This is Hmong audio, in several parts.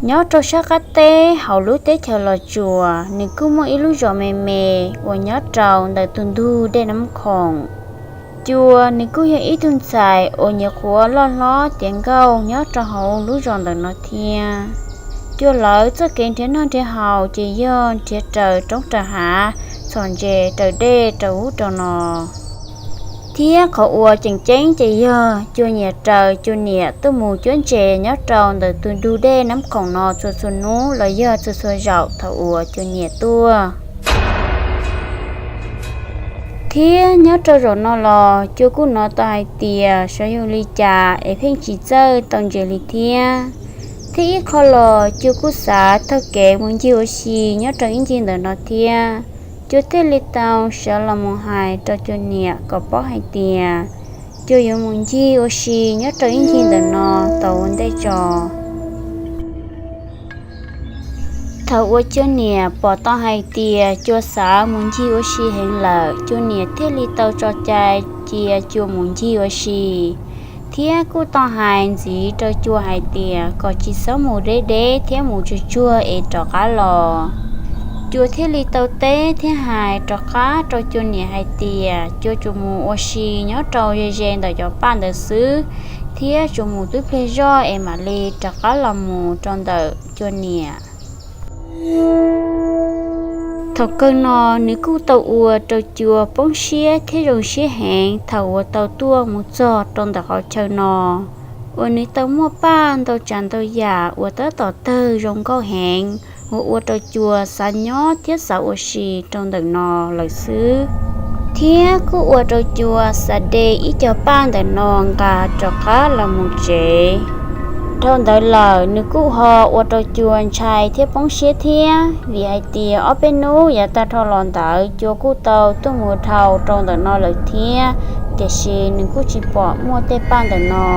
Nyob rau sab qab teb hauv lub teb chaws Los Tsuas, nws kuj muaj ib lub zos me me uas nyob rau ntawm tus ntug dej Nab Khoom. Cua nws kuj yog ib tug ntxhais uas nyiam qhuav loj hlob tiav nkauj nyob rau hauv lub zos ntawm no thiab. Cua lawv txoj kev nrhiav noj nrhiav haus ces yog nrhiav raws roob raws hav, txhom ntses raws dej rau ub rau no. Thiab qhov uas tseem ceeb ces yog Cua nyiam raws Cua niam tuaj mus cuab ntses nyob rau ntawm tus ntug dej Nab Khoom no txhua txhua hnub los yog txhua txhua zaum thaum uas Cua niam tuaj. Thiab nyob rau zaum no los Cua kuj hnov tau hais tias xyov yog li cas es pheej tsis txawj tau ntses li thiab. Thiab ib qho los Cua kuj xav taug kev mus ncig ua si nyob rau ib ncig ntawm no thiab. Cua thiaj li tau sawv los mus hais rau Cua niam kom paub hais tias Cua yuav mus ncig ua si nyob rau ib ncig ntawm no tau ua ntej tso. Thaum uas Cua niam pom tau hais tias Cua xav mus ncig ua si heev lawm, Cua niam thiaj li tau tso cai cia Cua mus ncig ua si, thiab kuj tau hais ntxiv rau Cua hais tias kom tsis txhob mus deb deb thiab mus tsuag tsuag es rov qab los. Cua thiaj li tau teb thiab hais rov qab rau Cua niam hais tias Cua tsuas mus ua si nyob rau ze ze ntawm cov paj ntawd xwb, thiab tsuas mus twb pliag zoj es mam li rov qab los mus rau ntawm Cua niam. Thaum kawg no nws kuj tau ua rau Cua poob siab thiab zoo siab heev thaum uas tau tuaj mus txog rau ntawm qhov chaw no, uas nws tau muaj paj ntau tsav ntau yam uas tab tom tawg zoo nkauj heev, uas ua rau Cua xav nyob thiab xav ua si rau ntawm no lawm xwb. Thiab kuj ua rau Cua xav de ib co paj ntawm no nqa rov qab los mus tsev. Dhau ntawd lawm nws kuj ho ua rau Cua ntshai thiab poob siab thiab, vim hais tias ob peb hnub yav tag dhau los ntawd Cua kuj tau tuaj mus dhau rau ntawm no lawm thiab, tiam sis nws kuj tsis pom muaj tej paj ntawm no.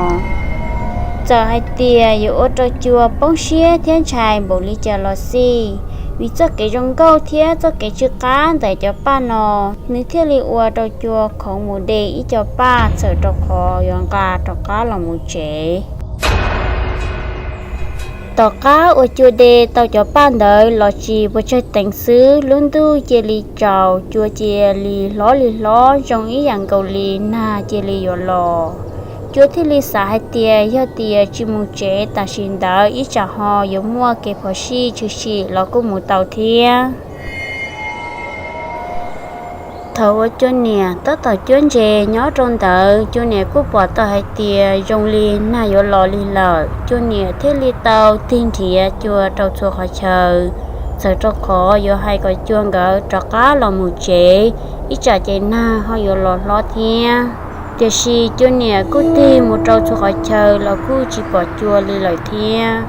Txawm hais tias yuav ua rau Cua poob siab thiab ntshai npaum li cas los xij, vim txoj kev zoo nkauj thiab txoj kev tsw qab ntawm cov paj no, nws thiaj li ua rau Cua khoov mus de ib co paj txhawm rau qhov yuav nqa rov qab los mus tsev. Tom qab uas Cua de tau cov paj ntawd los tsis puas tsawg teev xwb, lub ntuj cia li tsaus, Cua cia li hlob li hlob zoo ib yam nkaus li nag cia li yuav los. Cua thiaj li xav hais tias yog tias tsis mus tsev tam sim ntawd ib tsam ho yuav muaj kev phom sij tshwm sim los kuj mus tau thiab. Thaum uas Cua niam tab tom cuab ntses nyob rau ntawd, Cua niam kuj pom tau hais tias zoo li nag yuav los li lawm, Cua niam thiaj li tau tig nrhiav Cua rau txhua qhov chaw, txawm rau qhov yuav hais kom Cua nkawd rov qab los mus tsev, ib tsam ces nag ho yuav los hlob thiab. Tiam sis Cua niam kuj tig mus rau txhua qhov chaw los kuj tsis pom Cua li lawm thiab.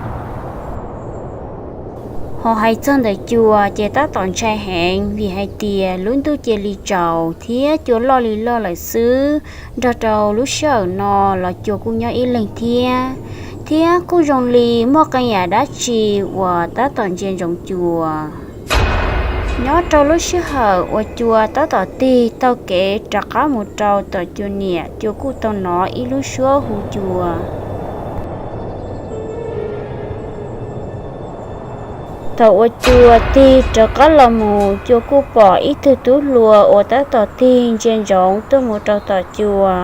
Ho hais txog ntawm Cua ces tab tom ntshai heev, vim hais tias lub ntuj cia li tsaus thiab Cua loj li loj lawm xwb. Nrog rau lub sij hawm no los Cua kuj nyob ib leeg thiab, thiab kuj zoo li muaj qee yam dab tsi uas tab tom ntsia ntsoov Cua. Nyob rau lub sij hawm uas Cua tab tom tig taug kev rov qab mus rau tom Cua niam, Cua kuj tau hnov ib lub suab hu Cua. Thaum uas Cua tig rov qab los mus, Cua kuj pom ib tug tub hluas uas tab tom tig ntsia ntsoov tuaj mus rau tom Cua.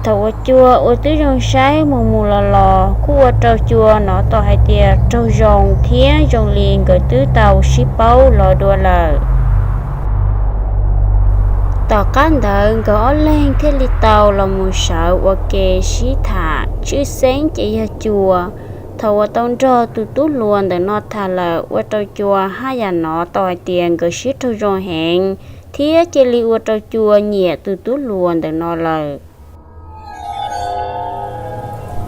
Thaum uas Cua ua tib zoo saib mus mus los los, kuj ua rau Cua hnov tau hais tias raug zoo thiab zoo li nkawd twb tau sib paub los dua lawm. Tom qab ntawd nkawd ob leeg thiaj li tau los mus sawv ua ke sib tham, tshwj xeeb ces yog Cua. Thaum uas tau nrog tus tub hluas ntawm no tham lawm, ua rau Cua haj yam hnov tau hais tias nkawd sib raug zoo heev, thiab cia li ua rau Cua nyiam tus tub hluas ntawm no lawm.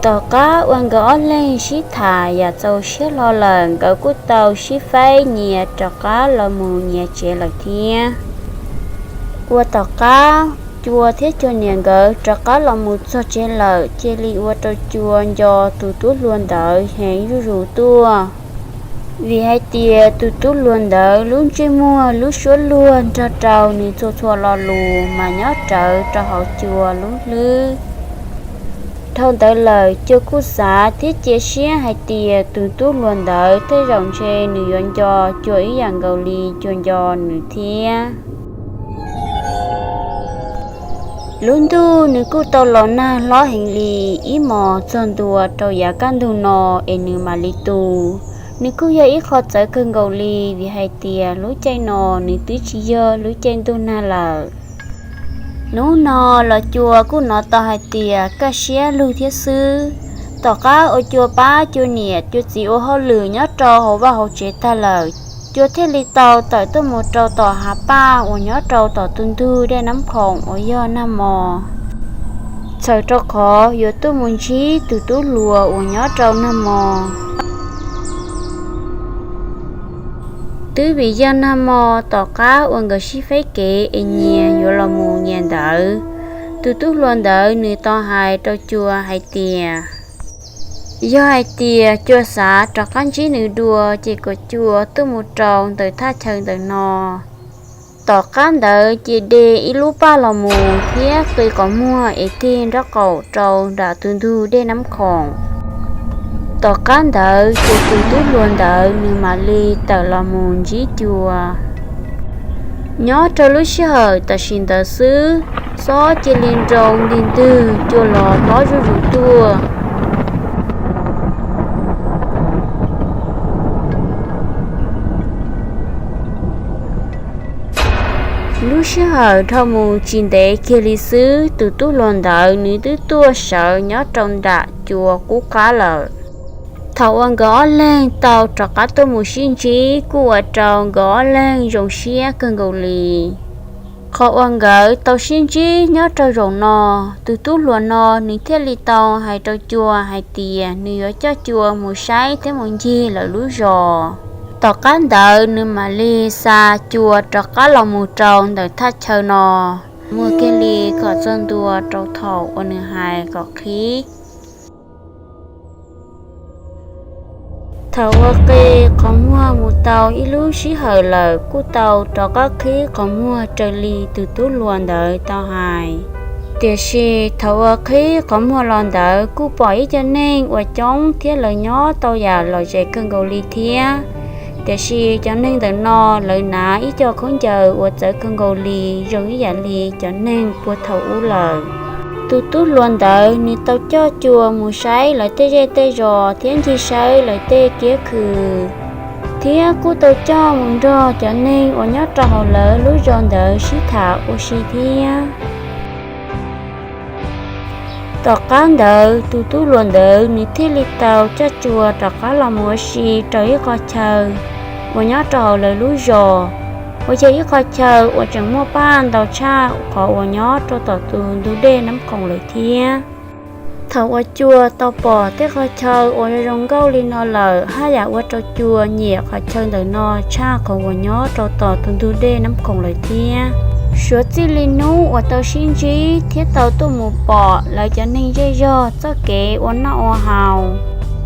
Tom qab uas nkawd ob leeg sib tham yam txaus siab hlo lawm, nkawd kuj tau sib faib nyias rov qab los mus nyias tsev lawm thiab. Ua tom qab Cua thiab Cua niam nkawd rov qab los mus txog tsev lawm, cia li ua rau Cua nco tus tub hluas ntawd heev zuj zus tuaj. Vim hais tias tus tub hluas ntawd lub ntsej muag lub suab luag nrog rau nws txhua txhua lo lus mas nyob rawv rau hauv Cua lub hlwb. Dhau ntawd lawm, Cua kuj xav thiab cia siab hais tias tus tub hluas ntawd tej zaum ntshe nws yuav nco Cua ib yam nkaus li Cua nco nws thiab. Lub ntuj nws kuj tau los nag hlob heev li, ib hmos txog ntua rau yav kaj ntug no es nws mam li tu. Nws kuj yog ib qho txawv kawg nkaus li, vim hais tias lub caij no nws twb tsis yog lub caij ntuj nag lawm. Hnub no los Cua kuj hnov tau hais tias kaj siab lug thiab xwb. Tom qab uas Cua pab Cua niam Cua txiv ua hauj lwm nyob rau hauv vaj hauv tsev tag lawm, Cua thiaj li tau tawm tuaj mus rau tom hav paj uas nyob rau tom tus ntug dej Nab Khoom uas yog nag hmo, txhawm rau qhov yuav tuaj mus ntsib tus tub hluas uas nyob rau nag hmo. Twb vim yog nag hmo tom qab uas nkawd sib faib kev es nyias yuav los mus nyias ntawd, tus tub hluas ntawd nws tau hais rau Cua hais tias, yog hais tias Cua xav rov qab ntsib nws dua ces kom Cua tuaj mus rau ntawm thaj chaw ntawm no. Tom qab ntawd ces de ib lub paj los mus thiab qi qhov muag es tig nraub qaum rau nram tus ntug dej Nab Khoom. Tom qab ntawd ces tus tub hluas ntawd nws mam li tawm los mus ntsib Cua. Nyob rau lub sij hawm tam sim ntawd xwb, xob cia li nroo nti ntwg Cua los tob zuj zus tuaj. Lub sij hawm dhau mus tsis ntev kiag li xwb, tus tub hluas ntawd nws twb tuaj sawv nyob rau nram Cua qub qab lawm. Thaum uas nkawd ob leeg tau rov qab tuaj mus sib ntsib kuj ua rau nkawd ob leeg zoo siab kawg nkaus li. Qhov uas nkawd tau sib ntsib nyob rau zaum no, tus tub hluas no nws thiaj li tau hais rau Cua hais tias nws yuav coj Cua mus saib thiab mus ncig lawv lub zos. Tom qab ntawd nws mam li xa Cua rov qab los mus rau ntawm thaj chaw no, mus kiag li kom txog ntua rau thaum uas nws hais kom qhib. Thaum uas qi qhov muag mus tau ib lub sij hawm lawm kuj tau rov qab qhib qhov muag raws li tus tub hluas ntawd tau hais. Tiam sis thaum uas qhib qhov muag los ntawd kuj pom ib co neeg uas coob thiab lawv nyob tau yam lom zem kawg nkaus li thiab. Tiam sis cov neeg ntawm no lawv hnav ib co khaub ncaws uas txawv kawg nkaus li, zoo ib yam li cov neeg puag thaum ub lawm. Tus tub hluas ntawd nws tau coj Cua mus saib lawv tej zej tej zos thiab ncig saib lawv tej kiab khw, thiab kuj tau coj mus nrog cov neeg uas nyob rau hauv lawv lub zos ntawd sib tham ua si thiab. Tom qab ntawd tus tub hluas ntawd nws thiaj li tau coj Cua rov qab los mus ua si rau ib qho chaw uas nyob rau hauv lawv lub zos, uas yog ib qho chaw uas tseem muaj paj ntau tshaj qhov uas nyob rau tom tus ntug dej Nab Khoom lawm thiab. Thaum uas Cua tau pom tej qhov chaw uas zoo zoo nkauj li no lawm haj yam ua rau Cua nyiam qhov chaw ntawm no tshaj qhov uas nyob rau tom tus ntug dej Nab Khoom lawm thiab. Suav txij li hnub uas tau sib ntsib thiab tau tuaj mus pom lawv cov neeg zej zog txoj kev ua noj ua haus,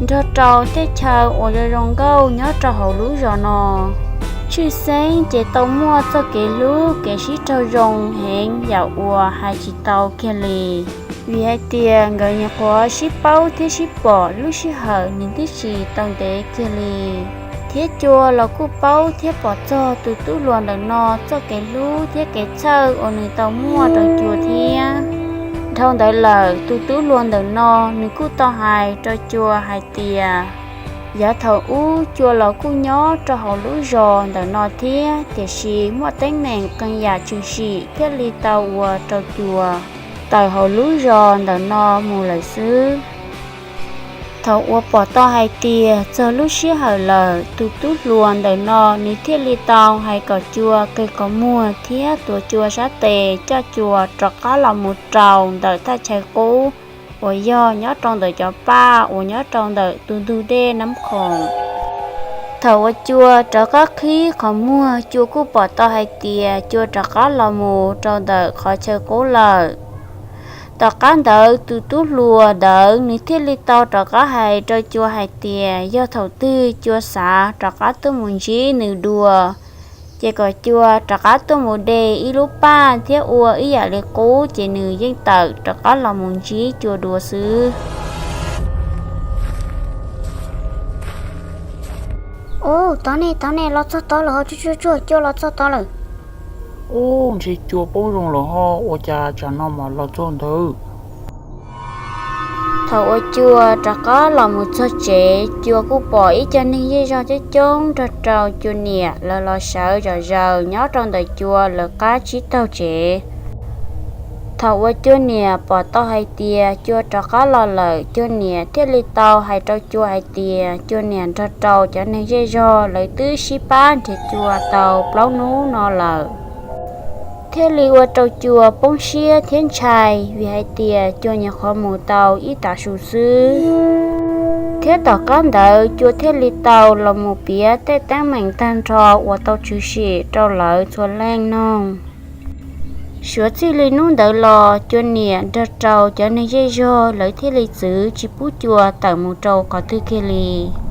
nrog rau tej chaw uas zoo zoo nkauj nyob rau hauv lub zos no, tshwj xeeb ces tau muaj txoj kev hlub kev sib raug zoo heev yam uas hais tsis tau kiag li. Vim hais tias nkawd nyuam qhuav sib paub thiab sib pom lub sij hawm nws twb tsis tau ntev kiag li, thiab Cua los kuj paub thiab pom txog tus tub hluas ntawm no txoj kev hlub thiab kev txhawj uas nws tau muaj rau Cua thiab. Dhau ntawd lawm, tus tub hluas ntawm no nws kuj tau hais rau Cua hais tias, yav thaum ub Cua los kuj nyob rau hauv lub zos ntawm no thiab, tiam sis muaj teeb meem qee yam tshwm sim thiaj li tau ua rau Cua tawm hauv lub zos ntawm no mus lawm xwb. Thaum uas pom tau hais tias txog lub sij hawm lawm, tus tub hluas ntawm no nws thiaj li tau hais kom Cua qi qhov muag thiab tuav Cua sab tes coj Cua rov qab los mus rau ntawm thaj chaw qub uas yog nyob rau ntawm cov paj uas nyob rau ntawm tus ntug dej Nab Khoom. Thaum uas Cua rov qab qhib qhov muag, Cua kuj pom tau hais tias Cua rov qab los mus rau ntawm qhov chaw qub lawm. Tom qab ntawd tus tub hluas ntawd nws thiaj li tau rov qab hais rau Cua hais tias yog thaum twg Cua xav rov qab tuaj mus ntsib nws dua, Ces kom cua rov qab tuaj mus de ib lub paj thiab ua ib yam li qub ces nws yeej tawm rov qab los mus ntsib cua dua xwb. Ub, tod ne, tod ne, los txog tod lawm ho, tsuag tsuag tsuag, cua los txog tod lawm. Ub, ntshe cua poob zoo lawm ho, ua cas tsam no mam los txog ntawd. Thaum uas cua rov qab los mus txog tsev, cua kuj pom ib co neeg zej zog coob coob nrog rau cua niam lawv los sawv zom zaws nyob rau ntawm cua lawv qab tsib taug tsev. Thaum uas cua niam pom tau hais tias cua rov qab los lawm, cua niam thiaj li tau hais rau cua hais tias cua niam nrog rau cov neeg zej zog lawv twb sib pab nrhiav cua tau plaub hnub no lawm, thiaj li ua rau cua poob siab thiab ntshai vim hais tias cua nyuam qhuav mus tau ib tav su xwb. Thiab tom qab ntawd cua thiaj li tau los mus piav tej teeb meem tag nrho uas tau tshwm sim rau lawv txhua leej mloog. Suav txij li hnub ntawd los cua niam nrog rau cov neeg zej zog lawv thiaj li txwv tsis pub cua tawm mus rau qhov twg kiag li,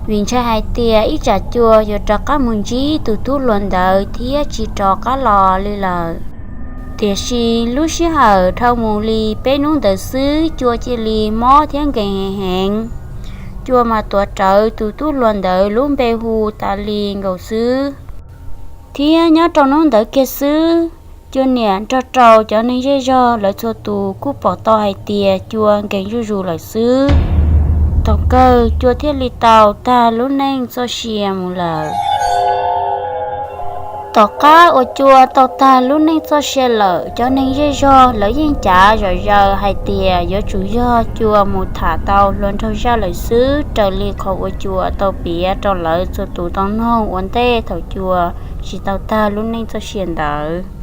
vim ntshai hais tias ib tsam cua yuav rov qab mus ntsib tus tub hluas ntawd thiab tsis rov qab los li lawm. Tiam sis lub sij hawm dhau mus li peb hnub ntawd xwb cua cia li mob thiab nkees heev heev. Cua mas tuav rawv tus tub hluas ntawd lub npe hu tas li nkaus xwb, thiab nyob rau hnub ntawd kiag xwb, cua niam nrog rau cov neeg zej zog lawv txhua tus kuj pom tau hais tias cua nkees zuj zus lawm xwb. Thaum kawg cua thiaj li tau tag lub neej txoj sia mus lawm. Tom qab uas cua tau tag lub neej txoj sia lawm, cov neeg zej zog lawv yeej cav zom zaws hais tias yuav tsum yog cua mus tham tau hluas nraug zaj lawm xwb, raws li qhov uas cua tau piav rau lawv txhua tus tau mloog ua ntej thaum cua tsis tau tag lub neej txoj sia ntawd.